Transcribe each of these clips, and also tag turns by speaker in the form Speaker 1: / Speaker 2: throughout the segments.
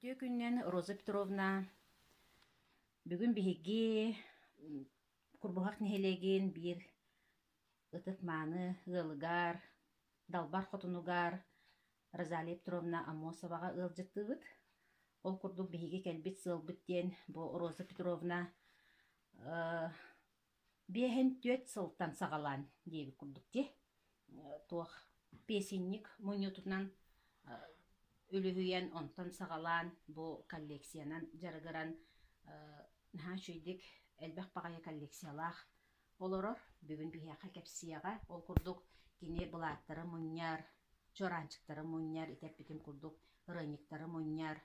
Speaker 1: Үтүө күнүнэн, Роза Петровна. Бүгүн биһиги Курбуһах нэһилиэгин биир ытык-мааны ыалыгар, Далбар хотунугар Розалия Петровна Аммосоваҕа ыалдьыттыыбыт. Ол курдук биһиги кэлбит сыалбыт диэн бу Роза Петровна 54 сылтан саҕалаан диэбит курдук дии. Туох песенник мунньуутунан үлүһүйэн, онтон саҕалаан бу коллекциянан дьарыгыран наһаа үчүгэйдик элбэх баҕайы коллекциялаах олорор. Бүгүн биһиэхэ кэпсиэҕэ. Ол курдук кини былааттары мунньар, чуораанчыктары мунньар, ити эппитим курдук ырыанньыктары мунньар.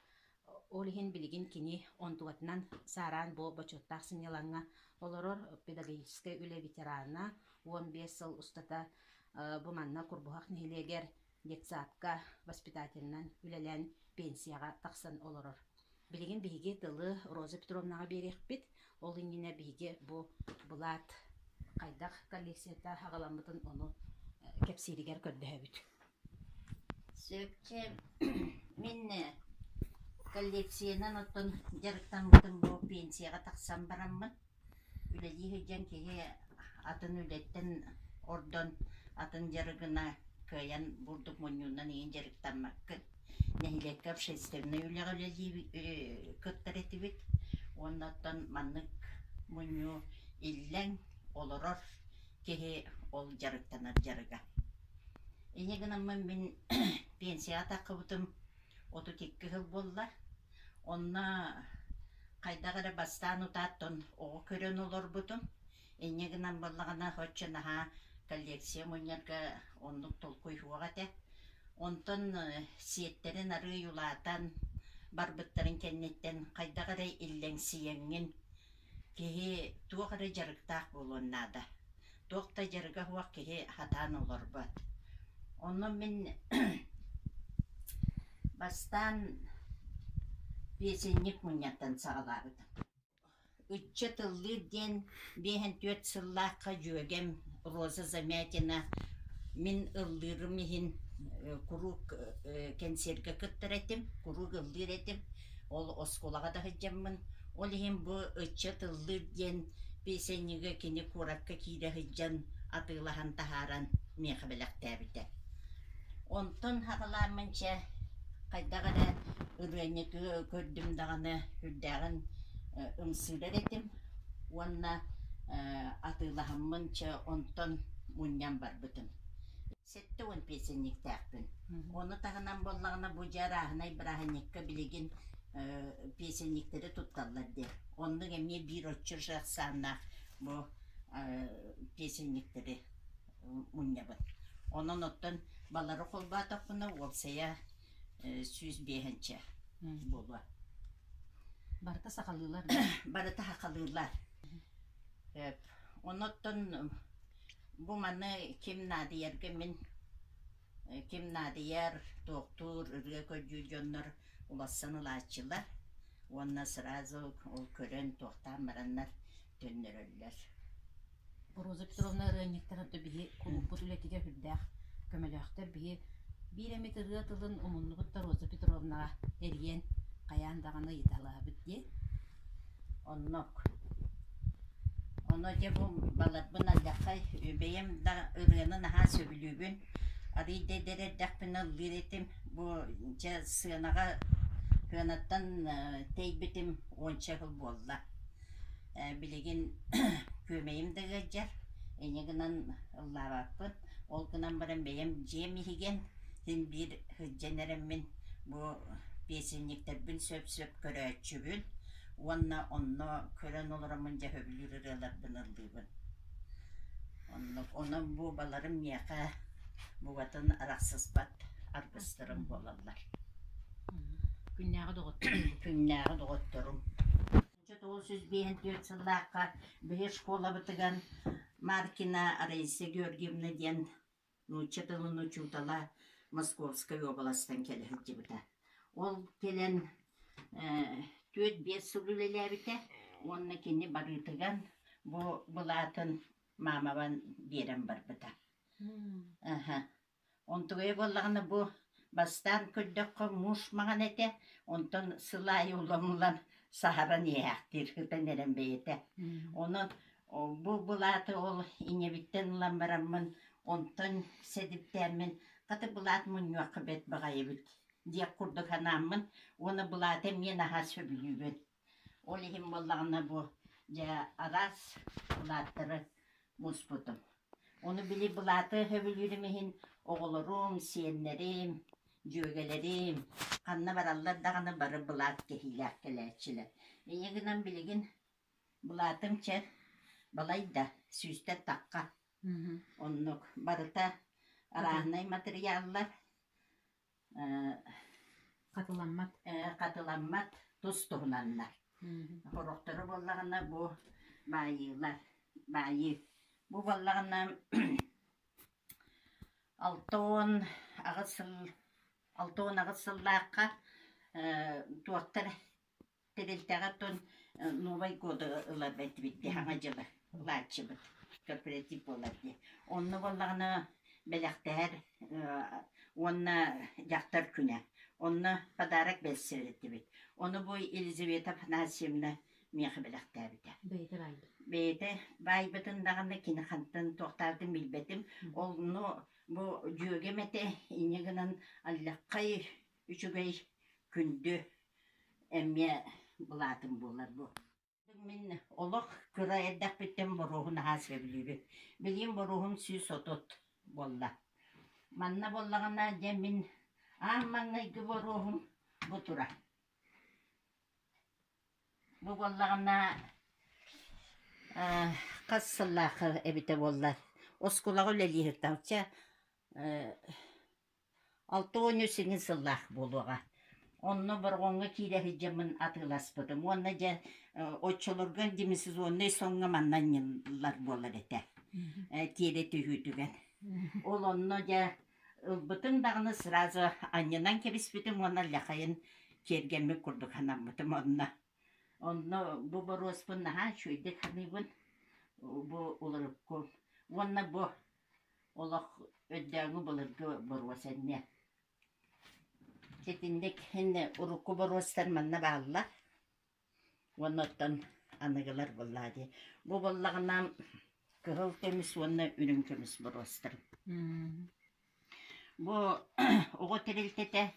Speaker 1: Ол иһин билигин кини онтугатынан саараан бу бочуоттаах сынньалаҥҥа олорор педагогическай үлэ ветерана, 15 сыл устата бу манна Курбуһах нэһилиэгэр детсадка воспитателинэн үлэлээн пенсияҕа тахсан олорор. Билигин биһиги тылы Роза Петровнаҕа биэриэхпит. Ол иннинэ биһиги бу былаат хайдах коллекцията аҕаламмытын ону кэпсииригэр көрдөһөбүт.
Speaker 2: Сөпчэ мин коллекциянан оттон дьарыктаммытым бу пенсияҕа тахсан бараммын үлэлии сылдьан киһи атын үлэттэн ордон атын дьарыгына кыайан бурдук мунньуунан иһин дьарыктаммаккын. Нэһилиэккэ общественнай үлэҕэ үлэлии кыттар этибит уонна оттон маннык мунньуу иллэҥ олорор киһи ол дьарыктанар дьарыга. Инньэ гынаммын мин пенсияҕа таххыбытым 32 сыл буолла. Онно хайдах эрэ бастаан утааттан оҕо көрөн олорбутум. Инньэ гынан буоллаҕына оччо наһаа коллекция мунньарга оннук толкуй суох этэ. Онтон сиэттэрин арыый улаатан барбыттарын кэнниттэн хайдах эрэ иллэҥсийэҥҥин киһи туох эрэ дьарыктаах буолуон наада. Туох да дьарыга суох киһи сатаан олорбот. Онно мин бастаан песенник мунньартан саҕалаабытым. Ыччат ыллыыр диэн 54 сыллаахха дьүөгэм Роза Замятина мин ыллыырым иһин куруук кэнсиэргэ кыттар этим, куруук ыллыыр этим. Ол оскуолаҕа да сылдьаммын. Ол иһин бу ыччат ыллыыр диэн песеннигэ кини куоракка киирэ сылдьан атыылаһан таһааран миэхэ бэлэхтээбитэ. Онтон саҕалааммын чэ хайдах эрэ ырыанньыгы көрдүм даҕаны үрдээҕин ымсыырар этим уонна атыылаһаммын чэ онтон мунньан барбытым. 70 песенниктээхпин. Ону таһынан буоллаҕына бу дьэ арааһынай бырааһынньыкка билигин песенниктэри тутталлар диэн. Оннук эмиэ биир оччо же ахсааннаах бу песенниктэри мунньабын. Онон оттон балары холбоотохпуна уопсайа 105 буолуо.
Speaker 1: Барыта сахалыылар.
Speaker 2: Барыта сахалыылар. Онон бу маны ким наадыйарга мин ким наадыйар, туохтуур, ырыа көрдүүр дьоннор улассан ылааччылар уонна сразу ол көрөн туохтаан бараннар төннөрөллөр.
Speaker 1: Роза Петровна ырыанньыктара да биһи кулууппут үлэтигэр сүрдээх көмөлөөхтөр. Биһи биир эмит ырыа тылын умуннубут да Роза Петровнаҕа эрийэн хайаан даҕаны ыйыталаһабыт диэн.
Speaker 2: Оннук. Ону дьэ бу баларбын алдьархай бэйэм да ырыаны наһаа сөбүлүүбүн. Арыый да эдэр эрдэхпинэ ыллыыр этим. Бу дьэ сыанаҕа сыанаттан тэйбитим уонча сыл буолла. Билигин күөмэйим да ыалдьар, инньэ гынан ыллаабаппын. Ол гынан баран бэйэм дьиэм иһигэн син биир сылдьан эрэммин бу песенниктэрбин сөп-сөп көрөөччүбүн уонна онно көрөн олороммун дьэ сөбүлүүр ырыаларбын ыллыыбын. Оннук. Онон бу баларым миэхэ букатын арахсыспат аргыстарым буолаллар.
Speaker 1: Күннээҕи доҕотторум.
Speaker 2: Күннээҕи доҕотторум. 1954 сыллаахха биһи школабытыгар Маркина Раиса Георгиевна диэн нуучча тылын учуутала Московскай уобаластан кэлэ сылдьыбыта. Ол кэлэн 4-5 сыл үлэлээбитэ уонна кини барыытыгар бу былаатын маамабан биэрэн барбыта. Аха. Онтугайа буоллаҕына бу Бастаан көрдөххө муус маҥан этэ, онтон сыл аайы улам-улам саһаран иһээхтиир ытан эрэн бэйэтэ. Онон бу былааты ол ийэбиттэн ылан бараммын, онтон сэдиптээммин, хата былаат мунньуохха бэрт баҕайы эбит диэх курдук санааммын уонна былааты эмиэ наһаа сөбүлүүбүн. Ол иһин буоллаҕына бу дьэ араас былааттары муспутум. Ону били былааты сөбүлүүрүм иһин оҕолорум, сиэннэрим, дьүөгэлэрим ханна бараллар даҕаны бары былаат кэһиилээх кэлээччилэр. Инньэ гынан билигин былаатым чэ балайда сүүстэн тахха. Оннук барыта арааһынай матырыйааллар
Speaker 1: Хатыламмат.
Speaker 2: Хатыламмат тус-туһунаннар. Сорохторо буоллаҕына бу баайыылар, баайыы. Бу буоллаҕына 68 сыл 68 сыллаахха туохтар Тэрилтэҕэ оттон Новай годы ылар этибит дии, Саҥа дьылы ылааччыбыт, кооператив буолар дии. Онно буоллаҕына бэлэхтэһэр уонна дьахтар күнэ. Онно подарок бэрсэр этибит. Ону бу Елизавета Афанасьевна миэхэ бэлэхтээбитэ.
Speaker 1: Бэйэтэ баайбыт.
Speaker 2: Бэйэтэ баайбытын даҕаны кини хантан туохтаабытын билбэтим. Онно бу дьүөгэм этэ, инньэ гынан аллаххай үчүгэй күндү эмиэ былаатым буолар бу. Мин олох кыра эрдэхпиттэн боруоһу наһаа сөбүлүүбүн. Билигин боруоһум 130 буолла. Манна буоллаҕына дьэ мин аан маҥнайгы боруоһум бу турар. Бу буоллаҕына хас сыллаахха эбитэ буоллар оскуолаҕа үлэлии сырыттаҕым. 63 сиҥин сыллаах буолуоҕа. Онно Бороҕоҥҥо киирэ сылдьаммын атыыласпытым уонна дьэ оччолорго демисезоннай соҥҥо манна анньыллар буолар этэ тиэрэ түһүүтүгэр. Ол онно дьэ ылбытым даҕаны сразу анньынан кэбиспитим уонна лахайын киэргэммит курдук санаммытым онно. Онно бу боруоспун наһаа үчүгэйдик саныыбын бу уларыкку уонна бу Олох өйдөөҥҥү былыргы боруос эмиэ. Итинник урукку боруостар манна бааллар уонна оттон аныгылар буоллаа дии. Бу буоллаҕына кыһыл көмүс уонна үрүҥ көмүс боруостар. Бу оҕо тэрилтэтэ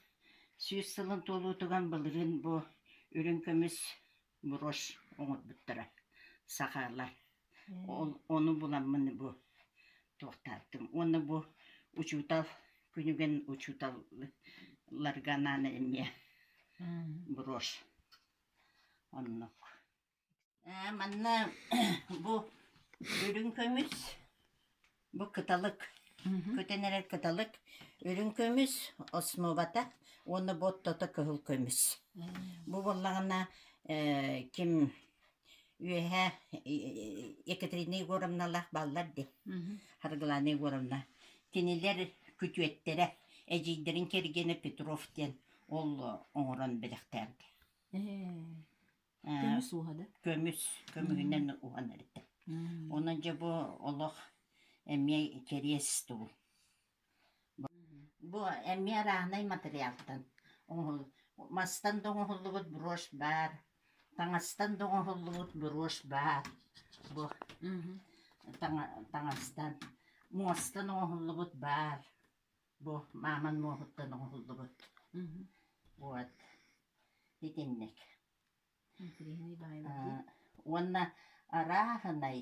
Speaker 2: 100 сылын туолуутугар былырыын бу үрүҥ көмүс брошь оҥорбуттара сахалар. Ол ону буламмын бу туохтааттым. Уонна бу учуутал күнүгэн учууталларга анаан эмиэ брошь оннук. Манна бу үрүҥ көмүс, бу кыталык, көтөн эрэр кыталык, үрүҥ көмүс основата уонна бу оттото кыһыл көмүс. Бу буоллаҕына ким Үөһэ Екатерина Егоровналаах бааллар дии, Харгылаана Егоровна. Кинилэр күтүөттэрэ, эдьиийдэрин кэргэнэ Петров диэн ол оҥорон бэлэхтээбитэ.
Speaker 1: Көмүс ууһа да?
Speaker 2: Көмүс, көмүһүнэн уһанар этэ. Онон дьэ бу олох эмиэ кэриэс тугу. Бу эмиэ арааһынай матырыйаалтан оҥоһул мастан да оҥоһуллубут брошь баар, таҥастан да оҥоһуллубут брошь баар. Бу таҥастан, муостан оҥоһуллубут баар. Бу мааман муоһуттан оҥоһуллубут. Вот итинник.
Speaker 1: Интэриэһинэй баҕайы дии.
Speaker 2: Уонна арааһынай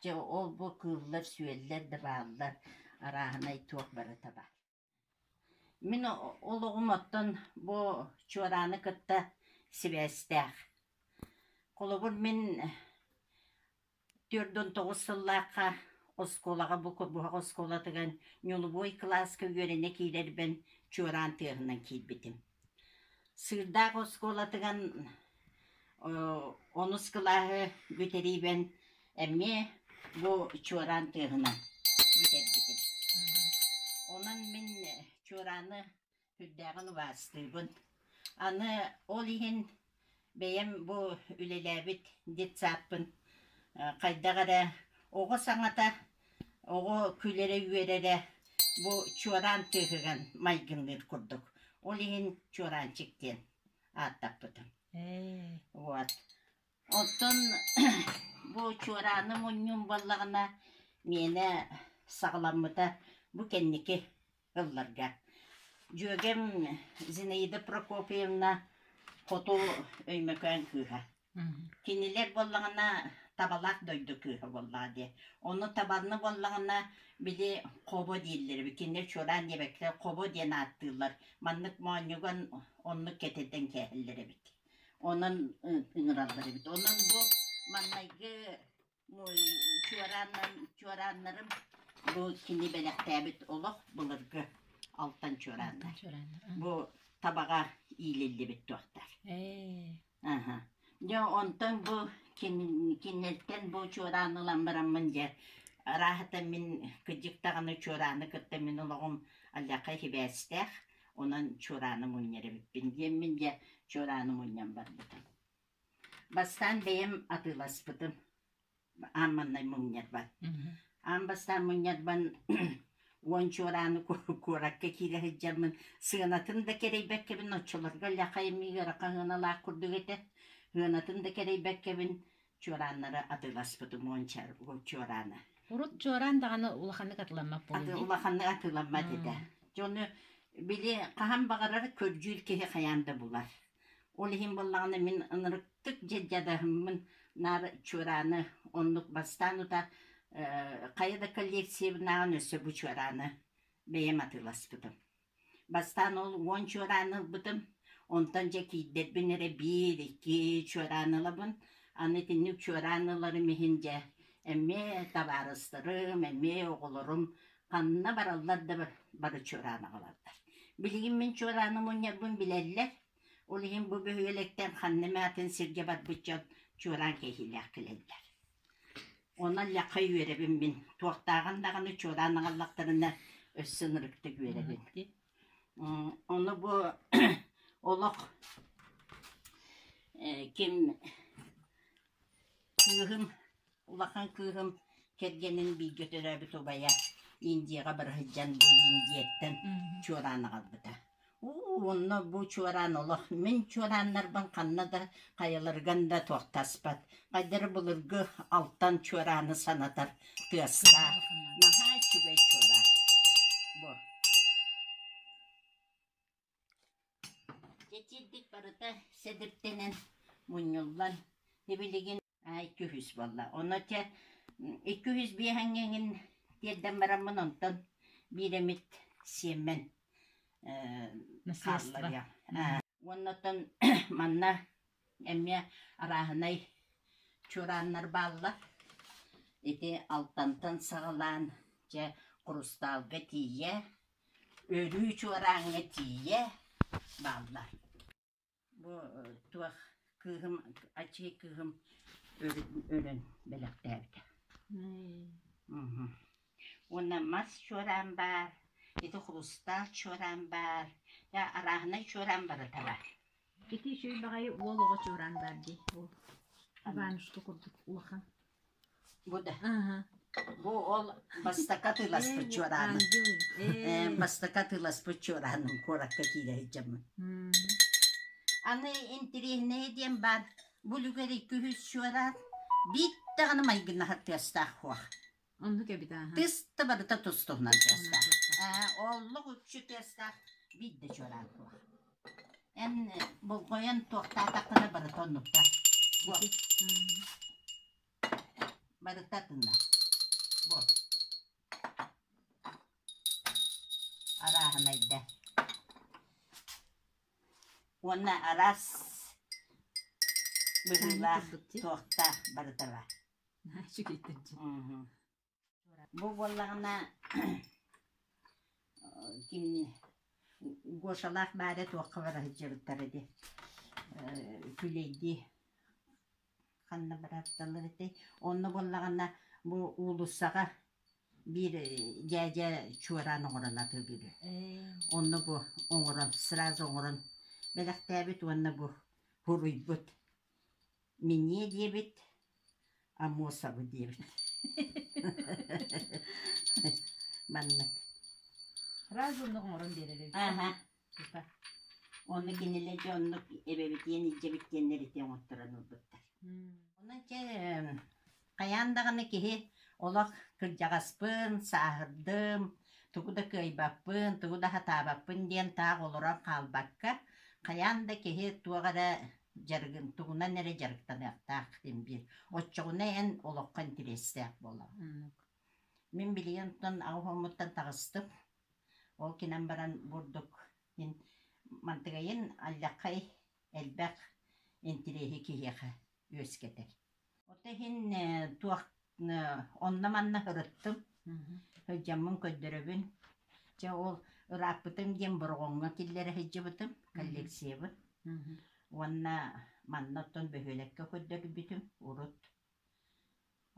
Speaker 2: дьэ ол-бу кыыллар-сүөллэр да бааллар, арааһынай туох барыта баар. Мин олоҕум оттон бу чуорааны кытта сибээстээх. Холобур, мин 49 сыллаахха оскуолаҕа бу Курбуһах оскуолатыгар ньулубуой кылааска үөрэнэ киирэрбин чуораан тыаһынан киирбитим. Сыырдаах оскуолатыгар онус кылааһы бүтэриибин эмиэ бу чуораан тыаһынан бүтэрбитим. Онон мин чуорааны сүрдээҕин убаастыыбын. Аны ол иһин бэйэм бу үлэлээбит детсадпын хайдах эрэ оҕо саҥата, оҕо күлэрэ-үөрэрэ. Бу чуораан тыаһыган майгынныыр курдук. Ол иһин чуораанчык диэн ааттаппытым. Вот. Оттон бу чуорааны мунньум буоллаҕына миэнэ саҕаламмыта бу кэнники ылларга. Дьүөгэм Зинаида Прокопьевна хоту Өймөкөөн кыыһа. Кинилэр буоллаҕына табалаах дойду кыыһа буоллаҕа дии. Ону табаны буоллаҕына били хобо дииллэр эбит. Кинилэр чуораан диэбэккэ хобо диэн ааттыыллар. Маннык моонньуган оннук кэтэтэн кээһэллэр эбит. Онон ыҥыраллар эбит. Онон бу маннайгы чуорааннарым бу кини бэлэхтээбит олох былыргы алтан чуорааннар. Бу табаҕа иилиллибит туохтар. Аха. Дьэ онтон бу кинилэртэн бу чуораан ылан бараммын дьэ арааһата мин кырдьык даҕаны чуорааны кытта мин олоҕум алдьархай сибээстээх, онон чуорааны мунньар эбиппин диэммин дьэ чуорааны мунньан барбытым. Бастаан бэйэм атыыласпытым аан маҥнай мунньарбар. Аан бастаан мунньарбан уон чуорааны куоракка киирэ сылдьаммын сыанатын да кэрэйбэккэбин оччолорго лахай эмиэ ыарахан сыаналаах курдук этэ. Сыанатын да кэрэйбэккэбин чуорааннары атыыласпытым уон чуорааны.
Speaker 1: Урут чуораан даҕаны улаханнык атыламмат буолуо дии.
Speaker 2: Улаханнык атыыламмат этэ. Дьону били хаһан баҕарар көрдүүр киһи хайаан да булар. Ол иһин буоллаҕына мин ынырыктык дьадьадаһыммын наар чуорааны оннук бастаан ута хайа да коллекциябынааҕын өссө бу чуорааны бэйэм атыыласпытым. Бастаан ол уон чуорааны ылбытым, онтон дьэ киирдэрбин эрэ биир, икки чуорааны ылабын. Аны итинник чуораан ыларым иһин дьэ эмиэ табаарыстарым, эмиэ оҕолорум ханна бараллар да бары чуораан аҕалаллар. Билигин мин чуорааны мунньарбын билэллэр. Ол иһин бу бөһүөлэктэн ханна эмэ атын сиргэ барбыт дьон чуораан кэһиилээх кэлэллэр. Онон лэххэ үөрэбин мин. Туохтааҕын даҕаны чуораан аҕаллахтарына өссө ынырыктык үөрэбин. Ону бу олох ким кыыһым Улахан кыыһым кэргэнин бииргэ төрөөбүт убайа Индияҕа бара сылдьан бу Индияттан чуораан аҕалбыта. Уу, онно бу чуораан олох мин чуорааннарбын ханна да хайаларыган да туохтаспат. Хайдары былыргы алтан чуорааны санатар тыастаах. Наһаа үчүгэй чуораан. Бу. Дьэ барыта сэдиптэнэн мунньуллан, билигин 200 буолла. Ону чэ 205 эҥин тиэрдэн бараммын онтон биир эмит сиэммэн хаалларыам. Уонна оттон манна эмиэ арааһынай чуорааннар бааллар. Ити Алтантан саҕалаан дьэ Хрусталга тиийэ, Өрүү чуорааҥҥа тиийэ бааллар. Бу туох кыыһым, аччыгый кыыһым өлөн бэлэхтээбитэ. Уонна мас чуораан баар, ити хрусталь чуораан баар, арааһынай чуораан барыта баар.
Speaker 1: Ити үчүгэй баҕайы уол оҕо чуораан баар дии. Ол Иванушка курдук улахан.
Speaker 2: Бу да. Бу ол бастакы атыыласпыт чуорааным. Бастакы атыыласпыт чуорааным куоракка киирэ сылдьаммын. Аны интириэһинэйэ диэн баар, бу үлүгэр 200 чуораан биир даҕаны майгыннаһар тыастаах суох.
Speaker 1: Оннук эбит ааһа.
Speaker 2: Тыс да барыта тус-туһунан тыастаах. Оллук үкчү тыастаах биир да чуораан суох. Эн болҕойон туохтаатаххына барыта оннуктар. Бу. Барыта атынна. Бу. Арааһынайда. Уонна араас быһыылаах туохтаах барыта бар. Бу буоллаҕына ким Гошалаах баара туохха бара сылдьыбыттара дии күлэйдии ханна баратталар этэй онно буоллаҕына бу уулуссаҕа биир дьээдьэ чуораан оҥорон атыылыыр онно бу оҥорон сразу оҥорон бэлэхтээбит уонна бу суруйбут Минньиэ диэбит, Аммосовы диэбит. Маннык.
Speaker 1: Сразу оннук оҥорон биэрэр эбит.
Speaker 2: Аха.
Speaker 1: Тута.
Speaker 2: Онно кинилэр дьэ оннук эбэбитиэн илдьэбит диэннэр ити оҥотторон ылбыттар. Онон чэ хайаан даҕаны киһи олох кырдьаҕаспын, сааһырдым, тугу да кыайбаппын, тугу да сатаабаппын диэн таах олорон хаалбакка, хайаан да киһи туох эрэ дьарыгын тугунан эрэ дьарыктаныахтаах диэн биир. Оччоҕуна эн олоххо интэриэстээх буолаҕын. Мин билигин оттон аҕыс уоммуттан таҕыстым. Ол гынан баран бурдук мин мантыгайын аллаххай элбэх интириэһи киһиэхэ үөскэтэр. Ото иһин туох онно-манна ырыттым, сылдьаммын көрдөрөбүн. Чэ ол ырааппытым диэн Бороҕоҥҥо киллэрэ сылдьыбытым коллекциябын. Уонна манна оттон бөһүөлэккэ көрдөрбүтүм урут.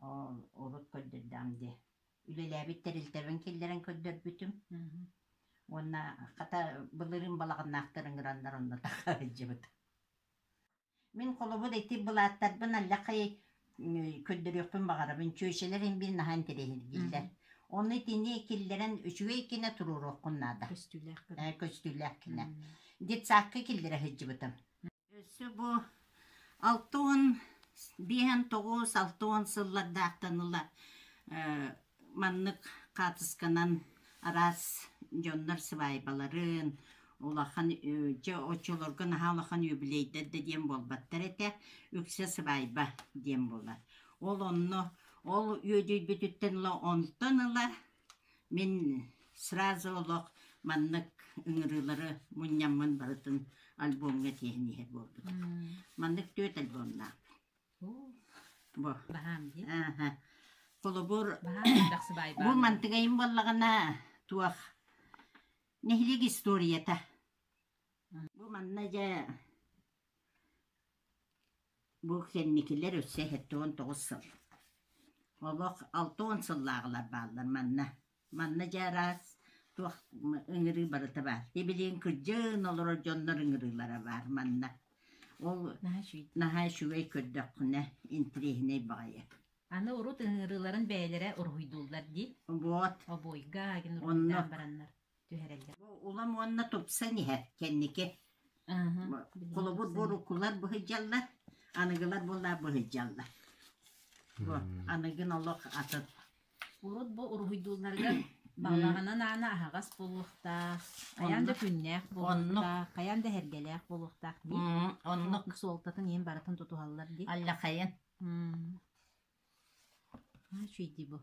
Speaker 2: Ол урут көрдөрдөҕүм дии. Үлэлээбит тэрилтэбин киллэрэн көрдөрбүтүм. Уонна хата былырыын балаҕаннаахтар ыҥыраннар онно тахха сылдьыбыт. Мин холобур ити былааттарбын аллахай көрдөрүөхпүн баҕарабын. Чүөчэлэр ин биир наһаа интэриэһиргииллэр. Ону итини киллэрэн үчүгэй кинэ туруоруоххун наада.
Speaker 1: Көстүүлээх
Speaker 2: Э, көстүүлээх кинэ. Детсадка киллэрэ сылдьыбытым. Өссө бу 65, 60 сыллардаахтан ыла маннык хаартысканан араас дьоннор сыбаайбаларын, улахан дьэ оччолорго наһаа улахан юбилейдар да диэн буолбаттар этэ, үксэ сыбаайба диэн буолар. Ол онно ол үөдүйбүтүттэн ыла онтон ыла Мин сразу олох маннык ыҥырыылары мунньаммын барытын альбомҥа тиэһэн иһэр буолбутум. Маннык түөрт альбомнаахпын. Бу.
Speaker 1: Баһаам дии.
Speaker 2: Ааһа. Холобур,
Speaker 1: Баһаам элбэх сыбаайба.
Speaker 2: бу мантыгайым буоллаҕына туох нэһилиэк историята. Бу манна дьэ Бу кэнникилэр өссө 79 сыл. Олох 60 сыллааҕылар бааллар манна. Манна дьэ араас туох ыҥырыы барыта баар. Ибилиин кырдьын олорор дьоннор ыҥырыылара баар манна. Ол наһаа үчүгэй көрдөххүнэ интириэһинэй баҕайы.
Speaker 1: Аны урут ыҥырыыларын бэйэлэрэ уруһуйдууллар дии.
Speaker 2: Вот.
Speaker 1: Обуойга гин уруһуйдаан бараннар. түһэрэллэр.
Speaker 2: Бу улам уонна тупсан иһэр кэнники. Холобур бу уруккулар быһыдьаллар, аныгылар буоллар быһыдьаллар. Бу аныгын олох атын.
Speaker 1: Урут бу уруһуйдуулларыгар балаҕанан аана аһаҕас буолуохтаах, хайаан да күннээх буолуохтаах, хайаан да эһэргэлээх буолуохтаах дии.
Speaker 2: Оннук
Speaker 1: суолтатын иһин барытын тутуһаллар дии.
Speaker 2: Аллахайын.
Speaker 1: Үчүгэй бу.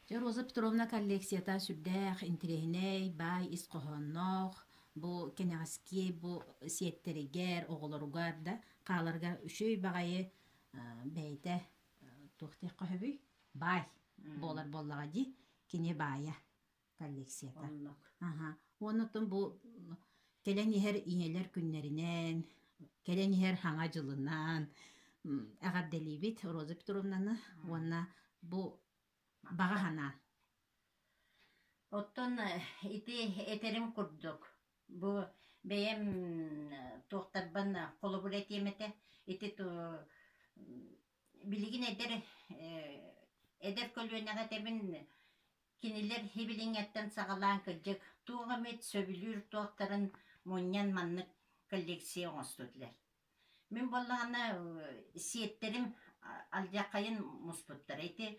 Speaker 1: Дьэ, Роза Петровна коллекцията сүрдээх интэриэһинэй, баай ис хоһоонноох, бу кэнэҕэски бу сиэттэригэр, оҕолоругар да хааларыгар үчүгэй баҕайы бэйэтэ туох диэххэ сөбүй? Баай буолар буоллаҕа дии, кини баайа коллекцията.
Speaker 2: Оннук.
Speaker 1: Аха. Уонна оттон бу кэлэн иһэр ийэлэр күннэринэн, кэлэн иһэр Хаҥа дьылынан эҕэрдэлиибит Роза Петровнаны уонна бу баҕа санаа.
Speaker 2: Оттон ити этэрим курдук, бу бэйэм туохтарбын холобур этиэм этэ, ити билигин эдэр эдэр көлүөнэҕэ этэбин кинилэр хибилиҥҥэттэн саҕалаан кырдьык туох эмит сөбүлүүр туохтарын мунньан маннык коллекция оҥостуо этилэр. Мин буоллаҕына сиэттэрим алдьархайын муспуттара. Ити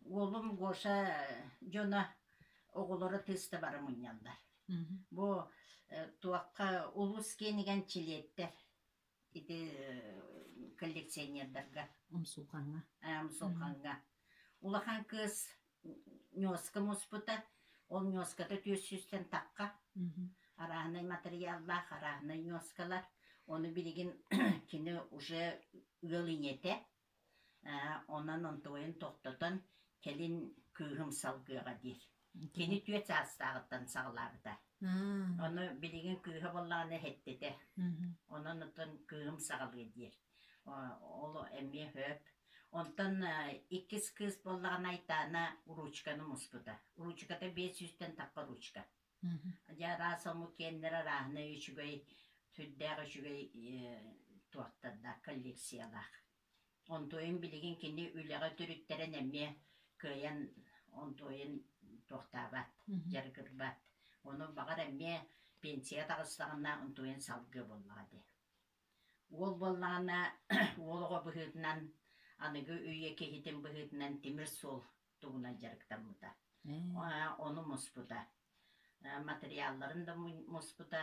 Speaker 2: уолум Гоша дьоно оҕолоро тыыста бары мунньаллар. Бу туохха улуус киэнигэн чилиэттэр ити коллекционердарга.
Speaker 1: Умсулҕаҥҥа.
Speaker 2: Умсулҕаҥҥа. Улахан кыыс ньуоска муспута, ол ньуоската түөрт сүүстэн тахха. Арааһынай матырыйааллаах арааһынай ньуоскалар. Ону билигин кини уже ыал ийэтэ. Онон онтуойун тохтотон кэлин кыыһым салгыаҕа диир. Кини түөрт саастааҕыттан саҕалаабыта. Ону билигин кыыһа буоллаҕына эһэттэтэ. Онон оттон кыыһым саҕалыа диир. Ол эмиэ сөп. Онтон иккис кыыс буоллаҕына Айтаана ручканы муспута. Ручката биэс сүүстэн тахха ручка. Дьэ араас омук киэннэрэ арааһынай үчүгэй, сүрдээх үчүгэй туохтардаах, коллекциялаах. Онтуойун билигин кини үлэҕэ төрүттэрэн эмиэ кыайан онтуойун туохтаабат, дьарыгырбат. Ону баҕар эмиэ пенсия таҕыстаҕына онтуойун салгыа буоллаҕа дии. Уол буоллаҕына уол оҕо быһыытынан аныгы үйэ киһитин быһыытынан тимир суол тугунан дьарыктаммыта. Ону муспута. Материалларын да муспута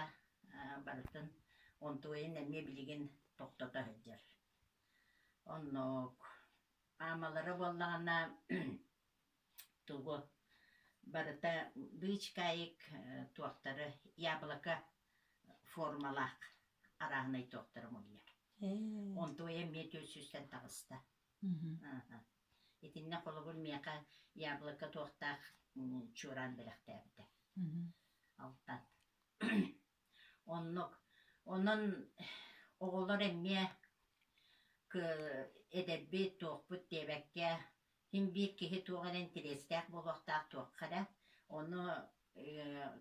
Speaker 2: барытын. Онтуойун эмиэ билигин тохтото сылдьар. Оннук. Аамалара буоллаҕына тугу барыта быычкаайык туохтары яблоко формалаах арааһынай туохтары мунньар. Онтуойа эмиэ түөрт сүүстэн таҕыста. Итиннэ холобур миэхэ яблоко туохтаах чуораан бэлэхтээбитэ. Алтан. Оннук. Онон оҕолор эмиэ эдэрбит, туохпут диэбэккэ, син биир киһи туох эрэ интэриэстээх буолуохтаах туохха эрэ. Ону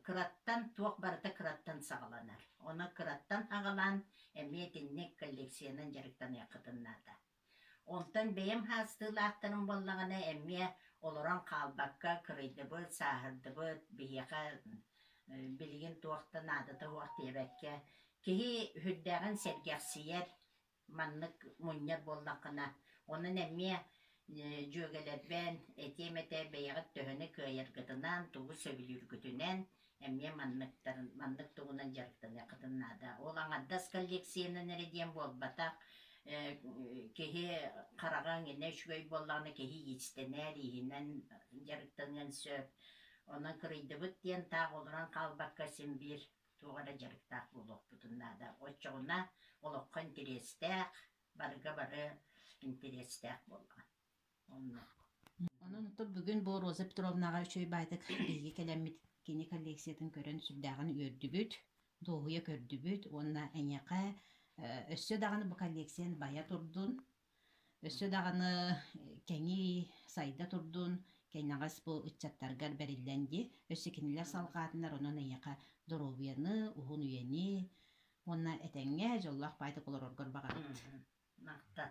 Speaker 2: кыраттан туох барыта кыраттан саҕаланар. Ону кыраттан аҕалаан эмиэ итинник коллекциянан дьарыктаныаххытын наада. Онтон бэйэм хаастыылаахтарым буоллаҕына эмиэ олорон хаалбакка кырыйдыбыт, сааһырдыбыт, биһиэхэ билигин туох да наадата суох диэбэккэ, киһи сүрдээҕин сэргэхсийэр, маннык мунньар буоллаххына, онон эмиэ дьүөгэлэрбэн этиэм этэ бэйэҕит төһөнү кыайаргытынан, тугу сөбүлүүргүтүнэн эмиэ манныктарын маннык тугунан дьарыктаныаххытын наада. Ол аҥардас коллекциянан эрэ диэн буолбатах. Киһи хараҕа эҥинэ үчүгэй буоллаҕына киһи иистэнэр, ииһинэн дьарыктаныан сөп. Онон кырыйдыбыт диэн таах олорон хаалбакка син биир туох эрэ дьарыктаах буолуохпутун наада. Оччоҕуна олоххо интэриэстээх, барыга бары интэриэстээх буоллаҕа. Оннук.
Speaker 1: Онон оттон бүгүн бу Роза Петровнаҕа үчүгэй баайдык биһиги кэлэммит кини коллекциятын көрөн сүрдээҕин үөрдүбүт, дуоһуйа көрдүбүт уонна эйиэхэ өссө даҕаны бу коллекциян байа турдун, өссө даҕаны кэҥии сайда турдун, кэнэҕэс бу ыччаттаргар бэриллэн дии, өссө кинилэр салҕаатыннар, онон эйиэхэ доруобуйаны, уһун үйэни уонна этэҥҥэ дьоллоох баайдык олороргор баҕарабыт.
Speaker 2: Махтал.